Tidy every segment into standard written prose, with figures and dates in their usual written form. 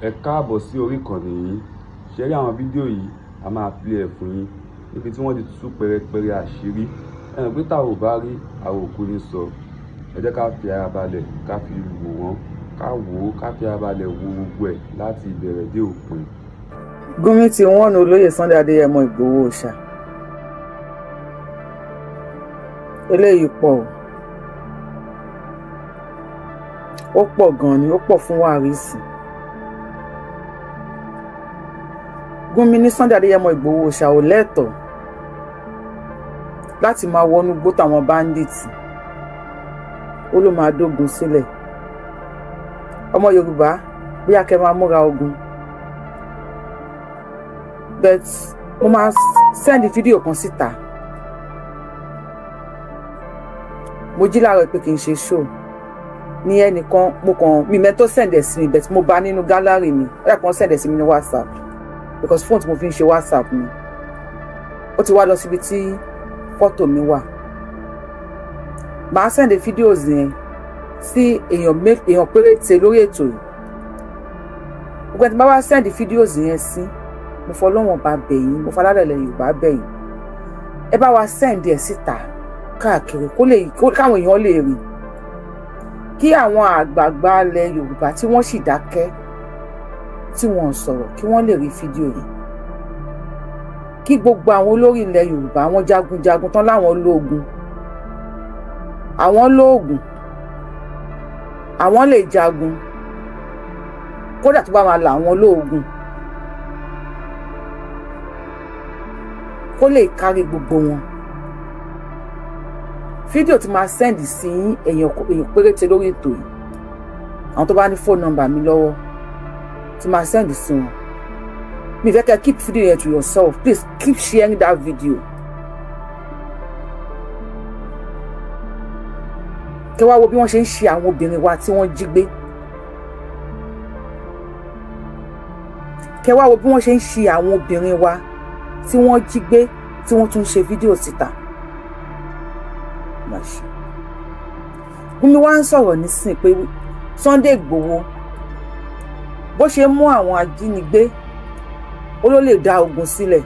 Ẹ káàbọ̀ sí orí ìkànnì yìí. Ṣe rí àwọn fídíò yìí, a máa play ẹ̀ fún yín níbi tí wọ́n ti tú pẹrẹpẹrẹ àṣírí. Ẹ mọ̀ pé tá ò bá rí, àwọn òkú ní sọ. Ẹ jẹ́ ká fi ara balẹ̀, ká fi wò wọ́n, ká wò ó, ká fi ara balẹ̀ wo gbogbo ẹ̀ láti ìbẹ̀rẹ̀ dé òpin. Gumi ti wọ́n nu olóyè Sunday Adéyẹmọ Ìgbòho Òòṣà. Eléyìí pọ̀ o, ó pọ̀ gan-an ni, ó pọ̀ fún wàrísì. Gumi ní Sunday Adéyẹmọ Ìgbòho Òòṣà ò lẹ́tọ̀ọ́ láti máa wọnú igbó táwọn báńdíìtì, ó ló máa dógun sílẹ̀. Ọmọ Yorùbá, bóyá kẹ́ máa múra ogun. But mo máa send fídíò kan síta. Mo jí láàárọ̀ pé kì í ṣe show ní ẹnìkan, mo kàn mi mẹ́tọ́ send ẹ̀ sí mi, but mo bá nínú gallery mi, ó yà kàn send ẹ̀ sí mi ní WhatsApp, because phone tí mo fi ń ṣe WhatsApp mi ó ti wá lọ síbi tí fọ́tò mi wà. Màá send videos yẹn sí èèyàn péréte lórí ètò yìí. Gbogbo ẹni tí bá wá send videos yẹn sí, mo fọlọ́wọ́n bá bẹ̀ yín, mo falálẹ̀lẹ̀ Yorùbá bẹ̀ yín, ẹ bá wa send ẹ̀ síta káàkiri kó lè káwọn èèyàn lè rí, kí àwọn àgbààgbà ilẹ̀ Yorùbá tí wọ́n sì dákẹ́ tí wọ́n sọ̀rọ̀, kí wọ́n lè rí fídíò yìí, kí gbogbo àwọn olórí ilẹ̀ Yorùbá, àwọn jagunjagun tán láwọn lóògùn, àwọn lóògùn, àwọn lè jagun, kódà tó bá máa là àwọn lóògùn, kó lè kárí gbogbo wọn. Fídíò tí máa send sí èèyàn péréte lórí ètò yìí, àwọn tó bá ní phone number mi lọ́wọ́ tí máa send sí wọn. Mi fẹ́ kẹ́ keep fídíò yẹn to yourself. Please keep sharing that video. Kẹ́ wá wo bí wọ́n ṣe ń ṣe àwọn obìnrin wa tí wọ́n jí gbé. Kẹ́ wá wo bí wọ́n ṣe ń ṣe àwọn obìnrin wa tí wọ́n jí gbé, tí wọ́n tún ṣe fídíò síta. Gumi wá ń sọ̀rọ̀ nísìn pé Sunday Igboho bó ṣe mú àwọn ajínigbé, ó ló lè dá ogun sílẹ̀.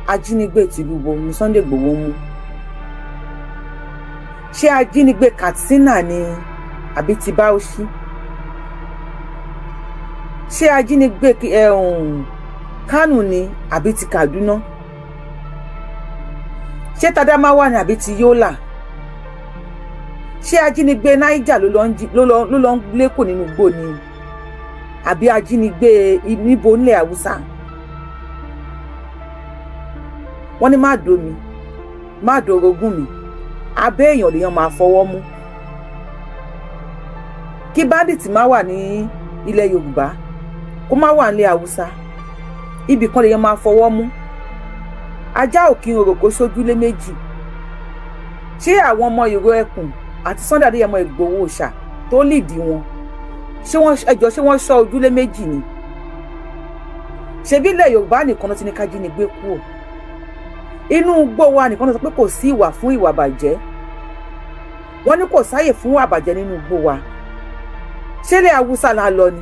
Ajínigbé tìlú wo ni Sunday Igboho mú? Ṣé ajínigbé Katsina ni àbí ti Bauchi? Ṣé ajínigbé Kánò ni àbí ti Kaduna? Ṣé Tadamawa ni àbí ti Yola? Ṣé ajínigbé Niger ló lọ ń lékò nínú igbó ni àbí ajínigbé níbo nílẹ̀ Haúsá? Wọ́n ní má domi, má dorogún mi, abẹ́ èèyàn lèèyàn máa fọwọ́ mú. Kí báńdíìtì má wà ní ilẹ̀ Yorùbá, kó má wà nílẹ̀ Haúsá, ibì kan lèèyàn máa fọwọ́ mú. Ajá ò kí n rò kó sójúlé méjì. Ṣé àwọn ọmọ ìró ẹkùn àti Sunday Adéyẹmọ Ìgbòho Òòṣà tó lìdí wọn, ṣé wọ́n ẹjọ́, ṣé wọ́n sọ ojúlé méjì ni? Ṣebí ilẹ̀ Yorùbá nìkan ló ti ní ká jínigbé kúrò. Inú igbó wa nìkan ló sọ pé kò sí ìwà fún ìwà bàjẹ́. Wọ́n ní kò sáyè fún ìwà bàjẹ́ nínú igbó wa. Ṣé ilẹ̀ Haúsá la lọ ni?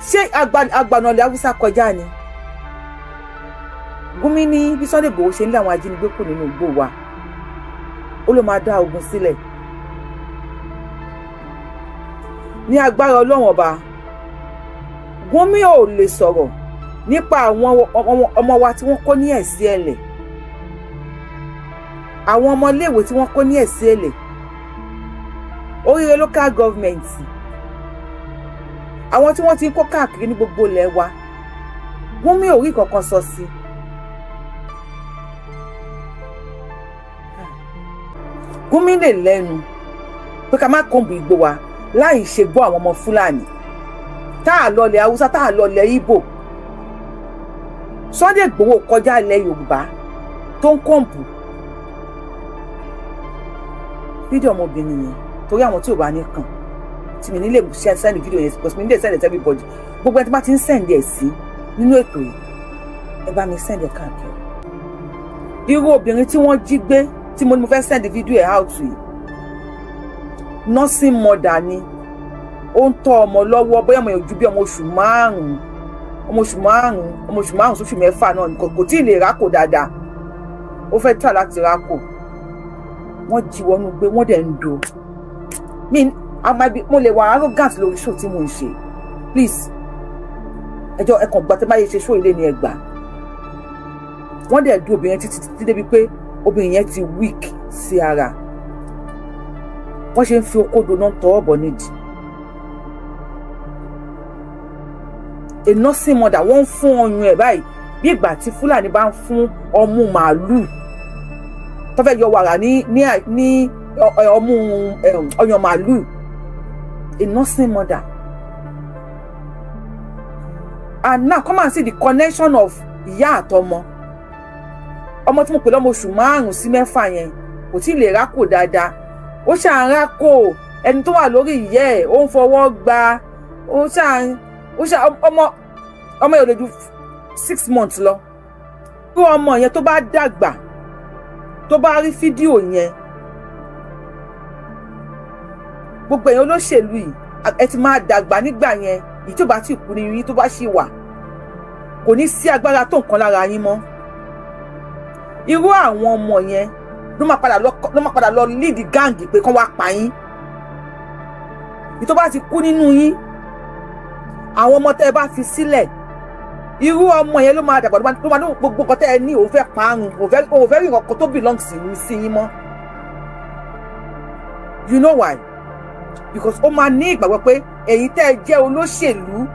Ṣé agbanọ̀lẹ̀ Haúsá kọjá ni? Gumi ní bí Sunday Igboho ṣe ń lé àwọn ajínigbé kù nínú igbó wa, ó ló máa dá ogun sílẹ̀. Ní agbára Ọlọ́run ọba, Gumi ò lè sọ̀rọ̀ nípa àwọn ọmọ wa tí wọ́n kó ní ẹ̀sí ẹ̀lẹ̀, àwọn ọmọléèwé tí wọ́n kó ní ẹ̀sí ẹ̀lẹ̀, Oríire local government, àwọn tí wọ́n ti ń kó káàkiri ní gbogbo ilẹ̀ wa. Gumi ò rí kankan sọ sí. Gumi lè lẹ́nu pé ká má kọ́ǹbù igbó wa láì ṣe gbọ́ àwọn ọmọ Fúlàní tá a lọ ilẹ̀ Haúsá, tá a lọ ilẹ̀ Ìgbò. Sunday Igboho kọjá ilẹ̀ Yorùbá tó ń kọ́ǹbù. Fídíò ọmọbìnrin yẹn, torí àwọn tí ò bá ní kàn tí mi nílé send fídíò yẹn, because mi nílé send it to everybody. Gbogbo ẹni tí bá ti ń send ẹ̀ sí nínú ètò yìí, ẹ bá mi send ẹ̀ káàkiri. Irú obìnrin tí wọ́n jí gbé tí mo ní mo fẹ́ send video ẹ̀ out yìí, nursing mother ni, ó ń tọ́ ọmọ lọ́wọ́, bóyá ọmọ yẹn ju bí ọmọ oṣù 5, ọmọ oṣù 5, ọmọ oṣù 5 sóṣù 6 náà, kò tí ì lè rákò dáadáa, ó fẹ́ tà láti rákò. Wọ́n jí wọnú gbé, wọ́n dẹ̀ ń do mi. Mo lè wà arrogant lórí show tí mo ń ṣe, please, ẹjọ́ ẹ kàn gbà tẹ́ bá yẹ ṣe show ilé ni ẹ gbà. Wọ́n dẹ̀ du obìnrin títí títí débi pé obìnrin yẹn ti weak sí ara. Wọ́n ṣe ń fi okódo náà tọwọ́ bọ̀ nídìí. A nursing mother, wọ́n ń fún ọyàn ẹ̀ báyìí bí ìgbà tí Fúlàní bá ń fún ọmú màálù tó fẹ́ yọ wàrà ní ọmú ọyàn màálù. A nursing mother. And now come and see the connection of ìyá àtọmọ. Ọmọ tí mo pè lọ́mọ oṣù 5 sí 6 yẹn kò tí ì lè rákò dáadáa, ó ṣáà ń rákò. Ẹni tó wà lórí ìyẹ́ ẹ̀, ó ń fọwọ́ gba, ó ṣáà ọmọ yẹn ò lè ju 6 months lọ. Bí ọmọ yẹn tó bá dàgbà, tó bá rí fídíò yẹn, gbogbo èèyàn olóṣèlú yìí, ẹ ti máa dàgbà nígbà yẹn. Èyí tó bá ti kú ní yín, tó bá ṣì wà, kò ní sí agbára tó nǹkan lára yín mọ́. Irú àwọn ọmọ yẹn ló máa padà lọ lead gang pé kán wá pa yín. Èyí tó bá ti kú nínú yín, àwọn ọmọ tẹ́ ẹ bá fi sílẹ̀, irú ọmọ yẹn ló máa dàgbà, ló máa ní gbogbo nǹkan tẹ́ ẹ ní, òun fẹ́ parun, òun fẹ́ rí nǹkan tó belong sí yín mọ́. You know why? Because ó máa ní ìgbàgbọ́ pé ẹ̀yin tẹ́ ẹ jẹ́ olóṣèlú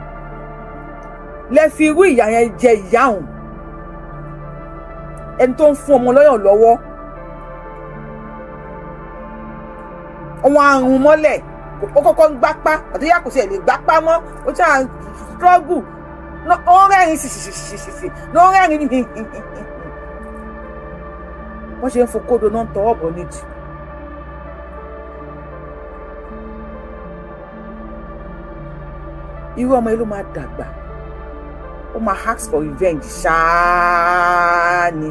lẹ fi irú ìyà yẹn jẹ ìyá òun, ẹni tó ń fún ọmọ lọ́yàn lọ́wọ́, ọmọ àrùn mọ́lẹ̀, ó kọ́kọ́ ń gbápá àti yá kò sí ẹ̀ lè gbápá mọ́, ó ṣáà struggle, ó ń rẹ́rìn ṣìṣìṣìṣìṣì ló ń rẹ́rìn. Wọ́n ṣe ń fokódo náà ń tọwọ́ bọ̀ nídìí. Irú ọmọ yìí ló máa dàgbà, ó máa ask for revenge ṣáá ni,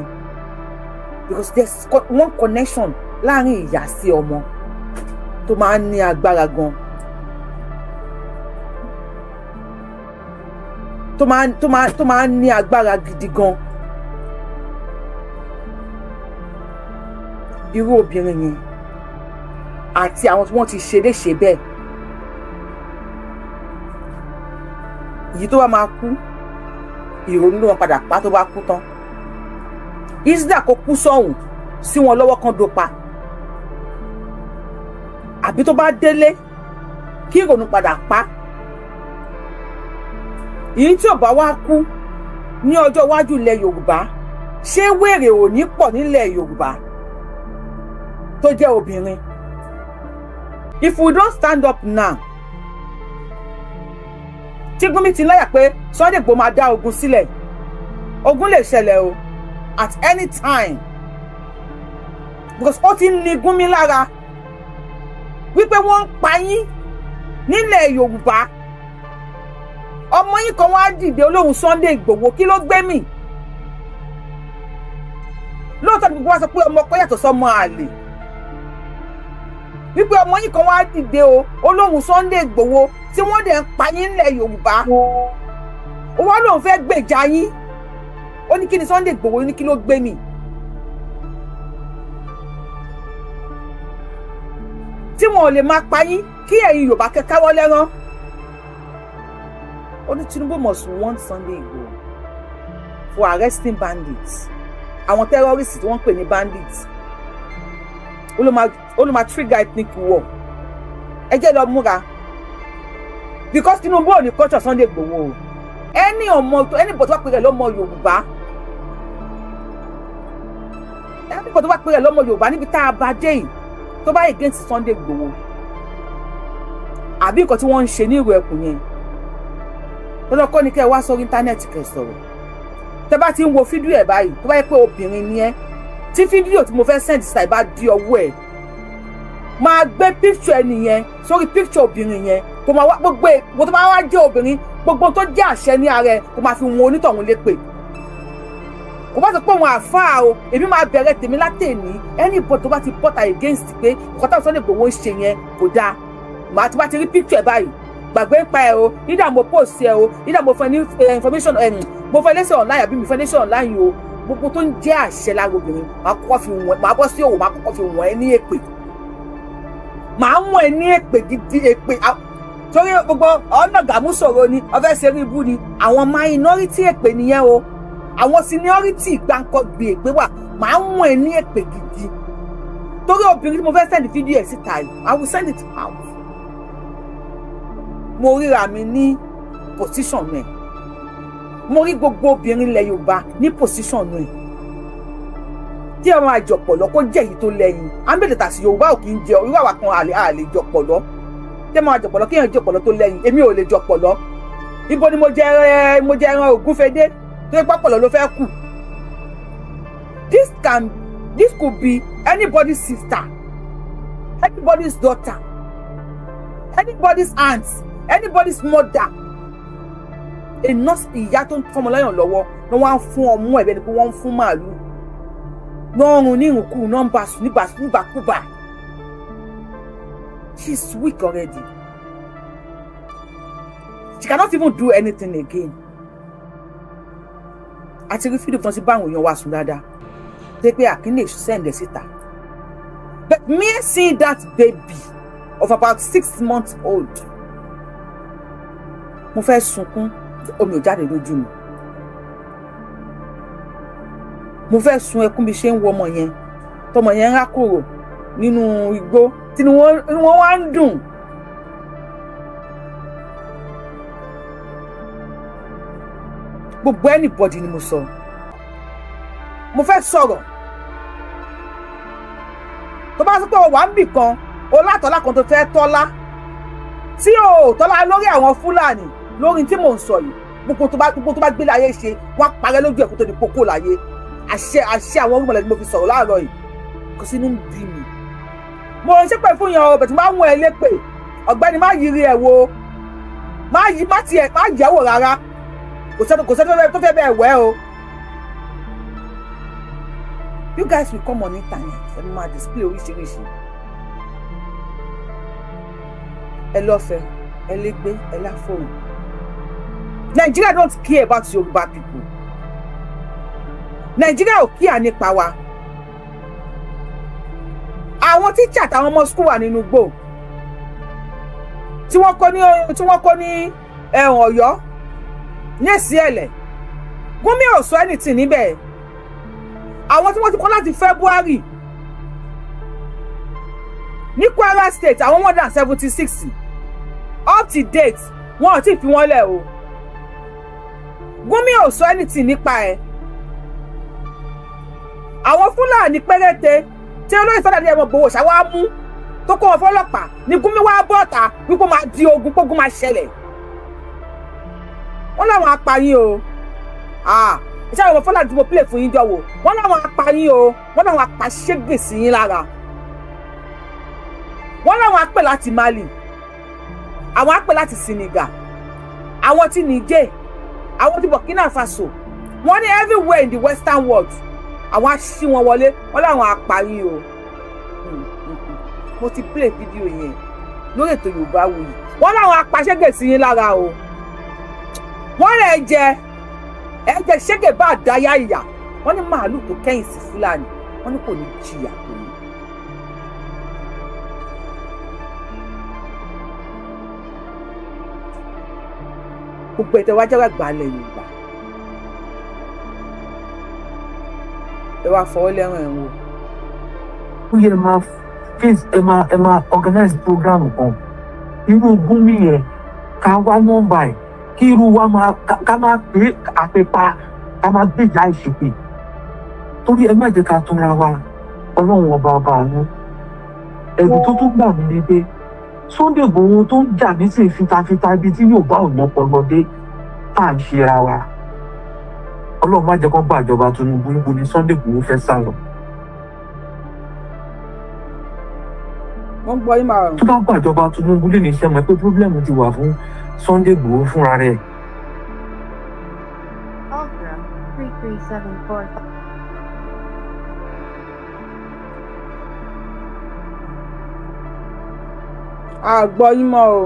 because there's one connection láàrin ìyá sí ọmọ tó máa ń ní agbára gan, tó máa ń ní agbára gidi gan. Irú obìnrin yẹn àti àwọn tí wọ́n ti ṣe léṣe bẹ́ẹ̀, èyí tó bá máa kú, ìrònú ló wọn padà pa tó bá kú tán. Isda kó kú sọ́hùn sí wọn lọ́wọ́ kan dopa, àbí tó bá délé kí ìrònú padà pa. Èyí tí ò bá wá kú ní ọjọ́ iwájú ilẹ̀ Yorùbá, ṣé wèrè ò ní pọ̀ nílẹ̀ Yorùbá tó jẹ́ obìnrin? If we don't stand up now, tí Gumi ti láyà pé Sunday Igboho máa dá ogun sílẹ̀, ogun lè ṣẹlẹ̀ o at any time, because ó ti ń ni Gumi lára wípé wọ́n ń pa yín nílẹ̀ Yorùbá. Ọmọ yín kan wá dìde olóhùn Sunday Igboho, kí ló gbé mì? Lóòótọ́ ni gbogbo wa sọ pé ọmọ ọkọ yàtọ̀ sọmọ àlè, wípé ọmọ yín kan wá dìde o olóhùn Sunday Igboho tí wọ́n dẹ̀ ń pa yín nílẹ̀ Yorùbá, ó wá lóun fẹ́ gbèjà yín, ó ní kí ni Sunday Igboho, ní kí ló gbé mi? Tí wọn ò lè máa pa yín kí ẹ̀yin Yorùbá kẹ́káwọ́ lẹ́rán. Ó ní Tinubu must want Sunday Igboho for arresting bandits, àwọn terrorists tí wọ́n ń pè ní bandits. Ó ló máa trigger ethnic war. Ẹ jẹ́ lọ múra, because Tinubu ò ní culture Sunday Igboho o. Ẹni ọmọ ẹni bọ̀ tó bá pè rẹ̀ lọ́mọ Yorùbá, ẹni bọ̀ tó bá pè rẹ̀ lọ́mọ Yorùbá níbi tá a bá dé yìí, tó bá against Sunday Igboho àbí nǹkan tí wọ́n ń ṣe ní ìrù ẹkùn yẹn, lọ́dọ̀ kọ́ ni kẹ́ ẹ wá sórí íńtánẹ́ẹ̀tì kẹ́ ẹ sọ̀rọ̀. Tẹ́ bá ti ń wo fídíò ẹ̀ báyìí, tó bá yẹ pé obìnrin ni ẹ́, tí fídíò tí mo fẹ́ send síta bá di ọwọ́ ẹ̀, máa gbé picture ẹ nìyẹn sórí picture obìnrin yẹn, kò máa wá gbogbo èèwọ̀ tó bá wá jẹ́ obìnrin, gbogbo tó jẹ́ àṣẹ ní ara ẹ̀, kò máa fi wọn onítọ̀hún lépè, Kò bá sọ pé òun àáfàá o, èmi máa bẹ̀rẹ̀ tèmi látẹ̀ní. Anybody tó bá ti bọ́ta against pé nǹkan táwọn Sunday Igboho ń ṣe yẹn kò dáa, màá ti bá ti rí picture ẹ̀ báyìí, gbàgbé ń pa ẹ o. Nígbà mo post ẹ o, nígbà mo fún ẹ ní information, mo fẹ́ lẹ́sẹ̀ online àbí mi fẹ́ lẹ́sẹ̀ online o, gbogbo tó ń jẹ́ àṣẹ lára obìnrin, màá kọ́kọ́ fi wọ̀n, màá bọ́ sí òwò, màá kọ́kọ́ fi wọ̀n ẹ́ ní èpè, màá wọ̀n ẹ́ ní èpè gidi, èpè torí gbogbo ọ̀nà gàmú sọ̀rọ̀ ni ọ̀fẹ́ ṣe rí ibú ni. Àwọn minority èpè nìyẹn o, àwọn seniority gbáǹkọ́ gbé èpè wà. Màá wọ̀n ẹ́ ní èpè gidi torí obìnrin tí mo fẹ́ send fídíò ẹ̀ síta yìí, I will send it out. Mo ríra mi ní position ẹ̀, mo rí gbogbo obìnrin ilẹ̀ Yorùbá ní position ẹ̀ tí ẹ máa jọ̀pọ̀lọ́ kó jẹ́ èyí tó lẹ́yìn ámbẹ̀lẹ̀tà sí. Yorùbá ò kì í jẹ irú àwa kan àlè jọ̀pọ̀lọ́. Tí ẹ máa jọ̀pọ̀lọ́, kéèyàn jọ̀pọ̀lọ́ tó lẹ́yìn. Èmi ò lè jọ̀pọ̀lọ́. Ibo ni mo jẹ ẹ? Mo jẹ ẹran ògúnfedé tó yẹ pọ̀pọ̀lọ́ ló fẹ́ kù. This could be anybody's sister, anybody's daughter, anybody's aunt, anybody's mother. A nurse, ìyá tó ń fọmọ lọ́yàn lọ́wọ́ ni wọ́n á fún ọmú ẹ̀ bẹ́ẹ̀ ni pé wọ́n ń fún màálù lọ́rùn ní ìrùnkù náà ń bá sùn nígbàkúgbà. She's weak already, she cannot even do anything again. Àti rí fídíò tó ti bá àwọn èèyàn wa sùn dáadáa tó pé àkínlè send ẹ̀ síta. But me seeing that baby of about 6 months old, mo fẹ́ sunkún, omi ò jáde lójú mi. Mo fẹ́ sun ẹkún bí ṣe ń wo ọmọ yẹn, tọmọ yẹn ń rákòrò nínú igbó tí wọ́n wá ń dùn. Gbogbo anybody ni mo sọ, mo fẹ́ sọ̀rọ̀. Tó bá sọ pé o wà ń bì kan o, látọ̀lá kan tó fẹ́ tọ́lá tí o tọ́lá lórí àwọn Fúlàní lórí tí mò ń sọ yìí, gbogbo tó bá gbélé ayé ṣe, wọ́n á parẹ́ lójú ẹ̀ kó tó di kókó láyé. Àṣẹ, àṣẹ àwọn orúmọlẹ̀ ni mo fi sọ̀rọ̀ láàárọ̀ yìí. Kò sínú bí mi mo ń ṣépè fún yan o, bẹ̀tẹ̀ máa ń wọ̀n ẹ lépè. Ọ̀gbẹ́ni, má yiri ẹ̀ wo, má yí, má tiẹ̀ má yẹ̀wò rárá. Kò sẹ́ni tó fẹ́ bẹ́ẹ̀ wẹ́ o. You guys will come on internet, ẹ máa display oríṣiríṣi. Ẹ lọ́fẹ̀ẹ́, ẹ légbé, ẹ láfọ̀hún. Nigeria don't care about Yoruba people. Nigeria ò kíà nípa wa. Àwọn tíṣà àtàwọn ọmọ school wà nínú igbó tí wọ́n kó ní ẹ̀hàn Ọ̀yọ́ ní èsì ẹ̀lẹ̀. Gúnmi ò sọ anything níbẹ̀. Àwọn tí wọ́n ti kọ́ láti February ní Kwara State, àwọn 176, up to date wọn ò tí ì fi wọ́n lẹ̀ o. Gúnmi ò sọ anything nípa ẹ̀. Àwọn Fúlàní péréte tí olóyè Sunday Adéyẹmọ Ìgbòho ṣáwá mú tó kó wọn fọlọ́pàá ní Gúnmi wá bọ́ọ̀ta wípé ó máa di ogun, pógun máa ṣẹlẹ̀. Wọ́n láwọn apààyàn o. Iṣẹ́ àwọn Fúlàní tí mo play fún yín jọ wò, wọ́n láwọn apààyàn o, wọ́n láwọn apàṣẹ́gbè sí yín lára, wọ́n láwọn apè láti Mali, àwọn apè láti Senegal, àwọn tí Niger, àwọn tí Burkina Faso, wọ́n ní everywhere in the western world, àwọn á ṣí wọn wọlé, wọ́n láwọn apààyàn o. Mo ti play fídíò yẹn lórí ètò Yorùbá Wuyì. Wọ́n láwọn apàṣẹ́gbè sí yín lára o. Wọ́n lè jẹ ẹ̀jẹ̀ ṣẹ́gẹ̀ bá dáyà ìyà. Wọ́n ní màálù tó kẹ́yìn sí Fúlàní, wọ́n ní kò ní jìyà tó ní. Gbogbo ẹ̀tẹ̀ wájú àgbà ilẹ̀ Yorùbá, ẹ wá fọwọ́ lẹ́rùn ẹ̀ wò. Ó yẹ máa face, ẹ máa organize program kan irú Gúnmi yẹn, ká wá nọ́mbà ẹ̀, kí irú wa máa ká máa pè é àpèpa, ká máa gbé ìyá ìṣèpè, torí ẹ má jẹ́ ká túnra wa. Ọlọ́run ọba, ọba àánú. Ẹ̀rù tó tún gbà mí ni pé Sunday Igboho tó ń jà nísìnyí fitafita, ibi tí yóò bá òun ọpọlọ dé tá à ń ṣera wa, Ọlọ́run má jẹ́ kó gbàjọba Tinubu. Níbo ni Sunday Igboho fẹ́ sá lọ? Wọ́n ń gbọ́ yín máa Tó bá gbàjọba Tinubu lè ní iṣẹ́ mọ̀ pé problem ti wà fún Sunday Igboho fúnra rẹ̀. Agra 336. 7 4 A gbọ́ yín mọ́ o.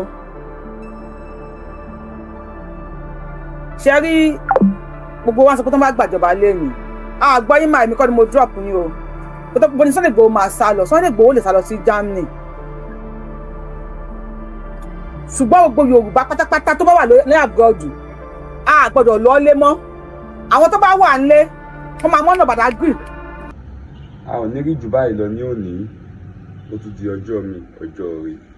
Ṣe rí gbogbo wa sọ pé tó ń bá gbàjọba lẹ́nu, a gbọ́ yín máa, èmi kọ́ ni mo drop yín o. Bó ní Sunday Igboho máa sá lọ, Sunday Igboho lè sá lọ sí Germany, ṣùgbọ́n gbogbo Yorùbá pátápátá tó bá wà ní abroad, a gbọ́dọ̀ lọ lé mọ́. Àwọn tó bá wà nílé, wọ́n máa mọ́nà Badagry. A ò ní rí jù báyìí lọ ní òní. Ó tún di ọjọ́ mi, ọjọ́ rẹ̀.